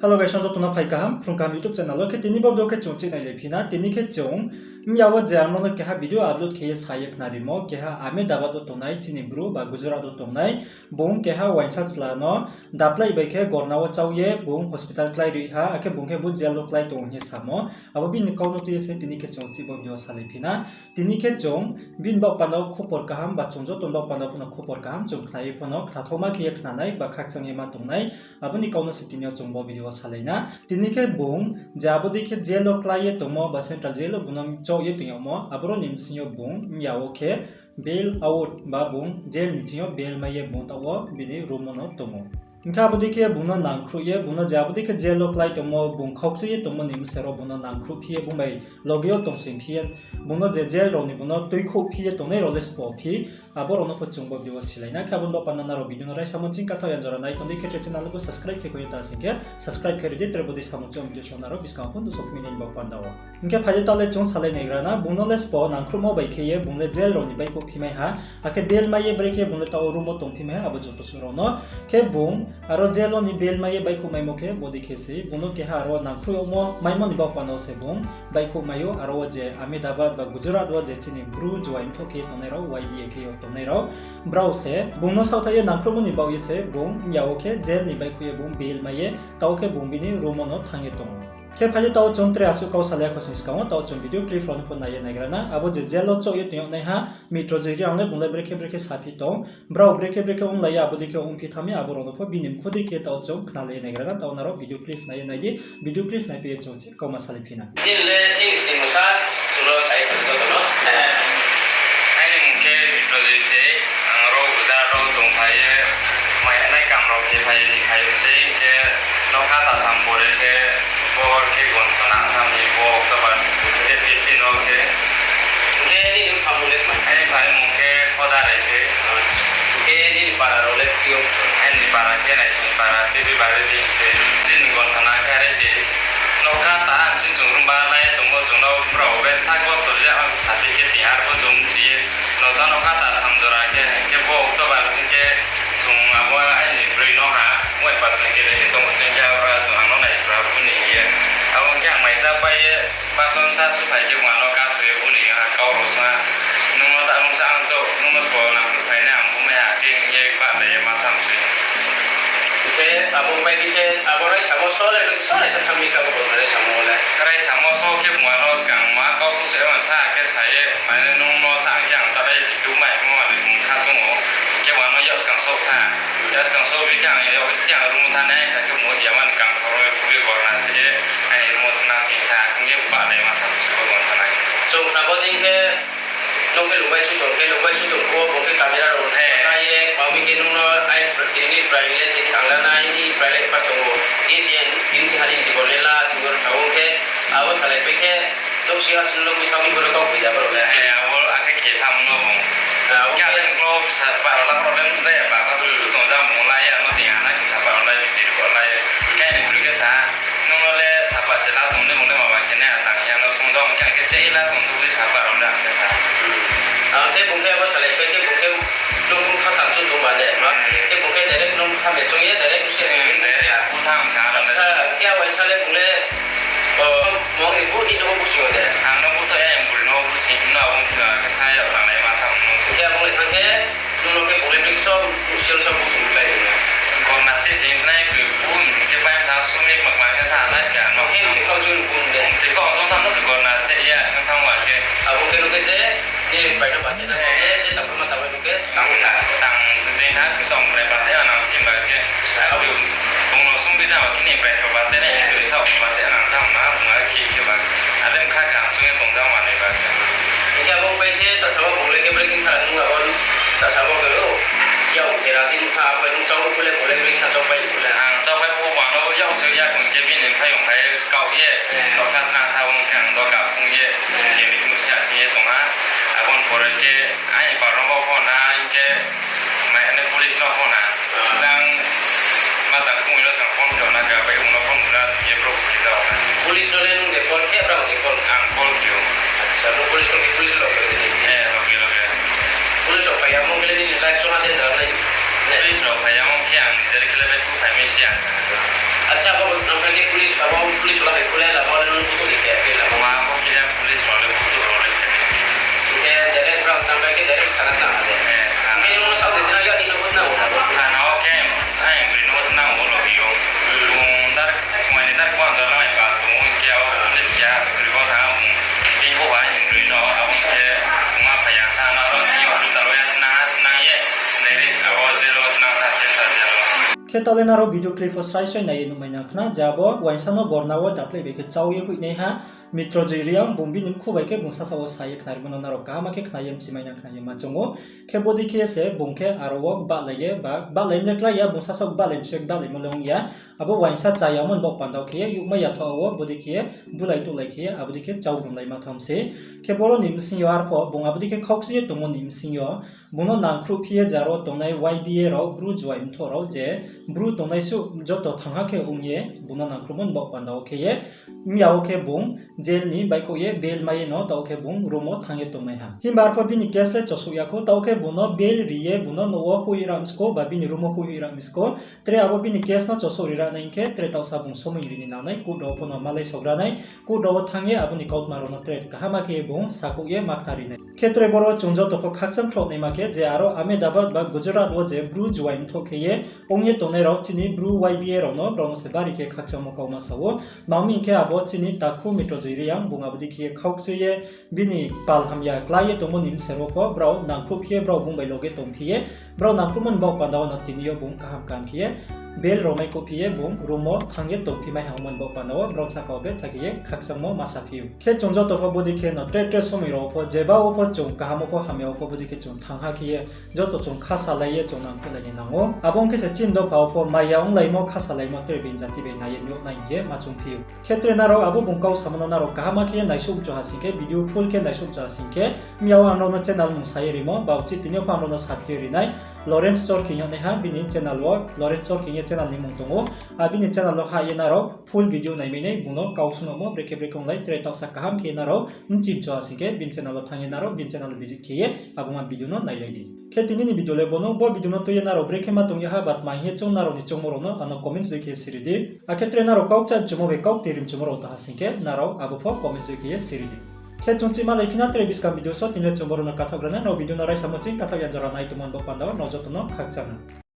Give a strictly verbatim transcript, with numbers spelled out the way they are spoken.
Hello guys, joto no phai kaham, Phrung Kaham YouTube channel wo. Khe tini bo video khe chung chih nailai phi na. Tini khe chung mya wo je ang no keha video upload khe ye sa ye khnarimo, keha Ahmedabad wo tongnai chini Bru ba Gujarat wo tongnai, bung keha uaingsa chla no daplai bai khe gorna wo chau ye bung hospital klái ri ha, akhe bung khe bo jail wo klái tong hing ye samo. Abo bini kau no tui ye se tini khe chung chih bo video salai phi na. Tini khe chung bini baoh panda wo khupor kaham ba chung joto ni baoh panda wo pho no khupor kaham chung khna ye pho no khnathaoma khe ye khnanai ba khakchang ye ma tongnai. Abo ni kau no se tini yo chung bo video wo salai na. Tini khe bung je abo dei khe jail wo klái ye tongmo ba central jail wo bung no choh ye tong yagmo, aboro ni bsing yo bung mya wo khe bail out ba bung jail ni bsing yo bail mai ye bung taoh wo bini room wo no tong ou. Hing khe abo dei khe bung no nangkhruh ye, bung no je abo dei khe jail wo klái tongmo, bung khaukchu ye tongmo ni bsero bung no nangkhruh phi ye, bung bai loge yo tongsing phi ye, bung no je jail rao ni bung no tuikhouh phi ye tongnai rao le sbo phi, abo rao no pho chung bo video wo silai na. Khe abo ni baoh panda nrao video no raisa mo ching kathaoh ya jora nai tong di khe tre channel no pho subscribe khe kho ye ta sing khe subscribe khe ri di, tre bo dei samung chong video song nrao buskang pho no sophi nai ni baoh panda wo. Hing khe phai di taoh le chung salai naigra na, bung no le sbo nangkhruhmo bai khe ye bung le jail rao ni baihkhouh phi mai ha, akhe bail mai ye brekhe bung le taoh wo room wo tongphi mai ha, abo joto suh rao no. Khe bung aro jail wo ni bail mai ye baihkhouh maimo khe bo dei khe se, bung no keha aro nangkhruh yagmo maimo ni baoh panda wo se bung baihkhouh mai ou, aro wo je Ahmedabad ba Gujarat wo je chini Bru juai mthoh khe tongnai rao, Y B A khe yo tongnai rao, brao se bung no saohthaih ye nangkhruhmo ni baoh ye se bung mya wo khe jail ni baihkhouh ye bung bail mai ye, taoh khe bung bini room wo no thanng ye tong ou. Khe phai di taoh chung tre asuh kau salai ya kho sing skang wo, taoh chung video clip rao no pho nai ye naigra na. Abo je jail wo choh ye tong yagnaiha Mitrojit Reang le bung le brekhe brekhe saphi tong, brao brekhe brekhe onglai ye abo dei khe ongphi thanng mi, abo rao no pho bini mkhu dei khe taoh chung khnalai ye naigra na. Taoh nrao video clip nai ye nai di, video clip nai phi ye chung chih kauma salai phi na. Din le ing sni musa chung no sai joto no. Aini mung khe Mitrojit se, ang ro Gujarat wo tongphai ye, mai nai kam rao khe phai ye ni phai ye se, hing khe nokha ta tham pore khe, bo khe gonthona tham ni bo October khe fifteen no khe. Hing khe nini mpha mung le tma? Aini mpha ni mung khe Khodarai se. Hing khe nini para rao le tui ou? Aini para khe Naising para, T V Bari ni se. Chini gonthona khe are se. Nokha ta ang chini chung room bara nai tongmo chung no brao be tha kosto je ang sapi khe ti ar pho chung chi ye. Nokha nokha ta tham jora khe, hing khe bo October hing khe chung abo aini broi no ha, wai pa chung khe le khe tong ching khe abra chung ang no naisura bu ni hing ye. Abo hing khe ang mai cha pai ye, bason sa su phai khe bung ano kasu ye bu ni ha, kau rao sung ha. Nung no ta nung sa ang chouh, nung no sbo nang phai nai ang bu mai ha khe hing ye ba le ma tham sui. Khe abo bai khe abo raisamo so le, so le sa tham mi kha bo raisamo le. Raisamo so khe bung ano skang ma kau su se man sa khe sa ye, mane nung no sa ang khe ang ta lai ji khe mai mo le bung kha chung o. Khe bung ano yak skang so tha. Yak skang so bi khe ang yak sti ang room thanng nai sa khe mo ya man kang khoro ye bu ye gorna se ye, aini room thanng na sing tha, hing ye ba le ma tham sui bo gonthona khe. Chung khna bo dei khe, nung khe lungbai sui tong khe, lungbai sui tong phuh wo bung khe camera rao nai ye, ma mi khe nung no ai tini ni prai le tini tangla nai ni prai le pa tong ou. Tini si, tini si ha ni jibon le last wo tha wo khe, abo salai pai khe, nouhsi ha sung no muithang ni bo no kau koi ya boro le. Abo akhe khe tham no bung. Abo khe ang klo sa pa rao la problem jaya ba, ba su tong ja mung lai ya no tini ana khe sa pa rao lai bi tiri bo lai. Khe ni bru khe sa. Nung no le sapa se la tong de, bung le mama khe nai, atang ya no sung dong, khe ang khe se la tong tui sapa rao le ang khe sa. Ang khe bung khe abo salai pai khe bung khe nung bung kha tham chung tong ba de, ma khe bung khe direct nung kha me chung ye direct se. Hmm, direct bu tham sa. Acha, khe abo salai bung le, o, mong ni bu ni no bu sing de. Ang no bu to ya, bung no bu sing, no bung khe sa ya tang lai ma tham no. Khe bung le thang khe, Nung no khe bung le biksom, sel som bung tong lai nung ya. Gorna se se nai khe bung khe pai tha sumi mak mak khe tha nai khe ano. Khe khe kau jun bung de. Khe kau jun tham no khe gorna se ya khe tham wa khe. Abo khe no khe je, ni pai no ba se na, eh, je tang ma tang no khe tang tha. Tang de na khe som pai ba se ano khe ba khe. Abo bung no sum bi ja ba khe ni pai ba se na, eh, sa ba se na tham na, bung a khe khe ba. Adem kha kha sung ye tong ja ma ni ba khe. Hing khe abo bai khe tasa bo bung le khe breaking kha nung abo tasa bo khe o. Yao dera tin kha abo nung chau kule bung le breaking kha chau pai kule. Ang chau pai phu ba no yao se ya kung khe bini phai yong phai kau ye. Eh. Nokha na tha ong khe ang doka phung ye. Eh. Khe ni kung sia si ye tong ha. Abo ni pore khe aini parong bo phone ha hing khe mai ne police no phone ha. Jang ma tang kung no sang phone khe na ga bai ung no phone na ye bro khe ta. Police no le nung de call khe, brao de call? Ang call khe o. Acha, nung police no khe, police rao khe de. Eh, rao khe, rao khe. Police rao phai ya mo khe le nini life chungha de da nai. Police rao phai ya mo khe ang ni jere khe le bai phu phai mi si ya. Acha, abo tangpai khe police, abo police rao bai khulai lama le nung butuh ni khe, khe lama. Ma abo khe ya police rao le butuh rao le khe. Hing khe direct brao tangpai khe direct thana tang ha de. Eh, thana. Bini mung sao de tna ya ni no butuh na. Thana o khe, ai, bini no butuh na o lo yo. Hmm. Bung dar, bung ni dar kuan jala mai ba, bung khe abo police ya, bini bo tha, bung, bini bo ba, bini no, abo khe, bung ma phai ya, thana ro, si hospital o ya, tna, tna ye, direct abo jail o tna tha, central jail o. Khe taoh le nrao video clip pho srai srai nai ye nuhmai nang khna, je abo uaingsa no gorna wo daplai bai khe chau ye hoihnaiha, Mitrojoi Reang, bung bini mkhu bai khe bung sasaoh wo sa ye khnarimo no nrao kaham khe khna ye mchimai nang khna ye ma choung ou. Khe bodei khe ye se bung khe aro wo bahlai ye, ba, bahlai mle klái ya, bung sasaoh bahlai mse bahlaimo le ong ya. Abo uaingsa chayamo ni baoh panda wo khe ye, youhmai yathoh wo bodei khe ye, bulai touhlai khe ye, abo dei khe chau grumlai ma tham se. Khe boro ni bsing yo arpho, bung abo dei khe khaukchi ye tongmo ni bsing yo, bung no nangkhruhphi ye je aro tongnai Y B A rao, Bru juai mthoh rao je, Bru tongnai suh joto thangha khe ong ye, bung no nangkhruhmo ni baoh panda wo khe ye, mya wo khe bung jail ni baihkhouh ye bail mai ye no, taoh khe bung room wo thanng ye tongmai ha. Himba arpho bini case le chosouh ya khou, taoh khe bung no bail ri ye bung no nouh wo hoih ra mi skou, ba bini room wo hoih ra mi skou. Tre abo bini case no chosouh ri ra nai hing khe, tre taohsa bung somoi ri ni nangnai, court rao pho no malai sogra nai, court rao wo thanng ye abo ni kautma rao no tre kaham khe ye bung sakhouh ye ma khnari nai. Khe tre boro chung joto pho khakchang khrouh naima khe, je aro Ahmedabad ba Gujarat wo je Bru juai mthoh khe ye ong ye tongnai rao chini Bru Y B A rao no, brao no se bari khe khakchangmo kauma sa ou. Tma hing khe abo chini takhu Mitrojoi Reang, bung abo dei khe ye khaukchi ye bini pal hamya klái ye tongmo ni bser wo pho, brao nangkhruhphi ye, brao bung bai loge tongphi ye, brao nangkhruhmo ni baoh panda wo no tini yo bung kaham kaham khe ye, bail rao mai khouhphi ye, bung room wo thanng ye tongphi mai ha ongmo ni baoh panda wo, brao sahka wo betha khe ye khakchangmo ma saphi ou. Khe chung joto pho bodei khe no tre tre somoi rao pho, jeba wo pho chung kaham wo pho hamya wo pho bodei khe chung thangha khe ye, joto chung khasalai ye chung nangkhruhlai ni nang ou. Abo ong khe se chini dopha wo pho maya onglaimo, khasalaimo tre bini jati bai nai ye nuh nai hing ye ma choungphi ou. Khe tre nrao abo bung kau samo no nrao kaham khe ye naisuh mchu ha sing khe, video full khe naisuh mchu ha sing khe, mya wo ang nrao no channel mung sa ye rimo, ba uchih tini yo pho ang nrao no saphi ye ri nai, Lawrence Chorkhi hing yagnaiha bini channel wo, Lawrence Chorkhi hing ye channel ni mung tong ou. A bini channel wo hah ye nrao full video naimai nai, bung no kau sungmo brekhe brekhe onglai tre taohsa kaham khe ye nrao mchi mchu ha sing khe, bini channel wo thanng ye nrao bini channel wo visit khe ye abo ma video no nailai di. Khe tini ni video le bo no, bo video no tui ye nrao brekhe ma tong ya ha, ba tma hing ye chung nrao ni choungmo rao no ano comments dei khe siri di. Akhe tre nrao kau kcha mchumo bai kau tiri mchumo rao tong ha sing khe, nrao abo pho comments dei khe ye siri di. Khe chung chih malaiphi na tre buskang video so, tini le chung boro no kathaoh gra nai, nrao video no raisamo ching kathaoh ya jora nai tongmo ni baoh panda wo nrao joto no khakchang ha.